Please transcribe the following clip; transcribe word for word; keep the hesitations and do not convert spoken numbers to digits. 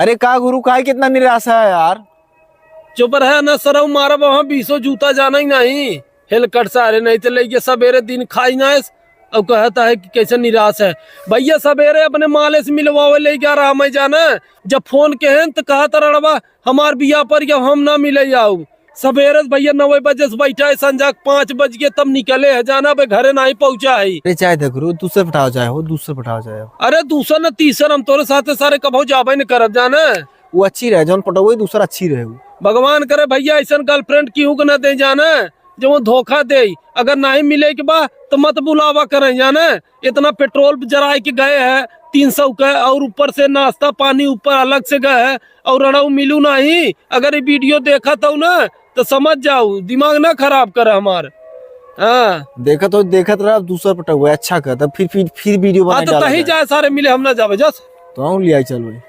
अरे का गुरु, काहे कितना निराशा है यार? चुप रहे ना सरऊ, मारब वहाँ बीसो जूता, जाना ही नहीं। हेलकट सारे, नहीं तो लेके सबेरे दिन खाई ना है, और कहता है कि कैसे निराश है। भैया सबेरे अपने माले से मिलवावे ले गया रहा मैं, जाना, जब फोन के हैं तो कहता रड़वा हमार बिया पर, जब हम ना मिले जाऊ। सबेरे से भैया नौ बजे से बैठा है, संझा के पाँच बज के तब निकले है, जाना बे घरे नहीं पहुँचा है। अरे चाहे देख रो, दूसर पठाओ चाहे हो, दूसर पठाओ चाहे हो। अरे दूसर न तीसर, हम तोरे साथे सारे कभो जाबे न करब, जाना। वो अच्छी रहे, जौन पटौवे दूसर अच्छी रहे वो। भगवान करे भैया ऐसन गर्लफ्रेंड केहू के ना दे, जाना, जो वो धोखा दे। अगर नहीं मिले के बा तो मत बुलावा करें, जाना। इतना पेट्रोल जराए के गए है तीन सौ का, और ऊपर से नाश्ता पानी ऊपर अलग से गए है, और रड़ऊ मिलू नहीं। अगर ये वीडियो देखत हो ना तो समझ जाऊ, दिमाग ना खराब कर हमार। हाँ। देखत हो, देखत रह, अब दूसर पटक हुआ, अच्छा कर, तब फिर, फिर, फिर वीडियो हाँ, बना तो डाला तही जाए। जाए सारे मिले, हम ना जावे, जस। तो हम ले आई, चल भाई।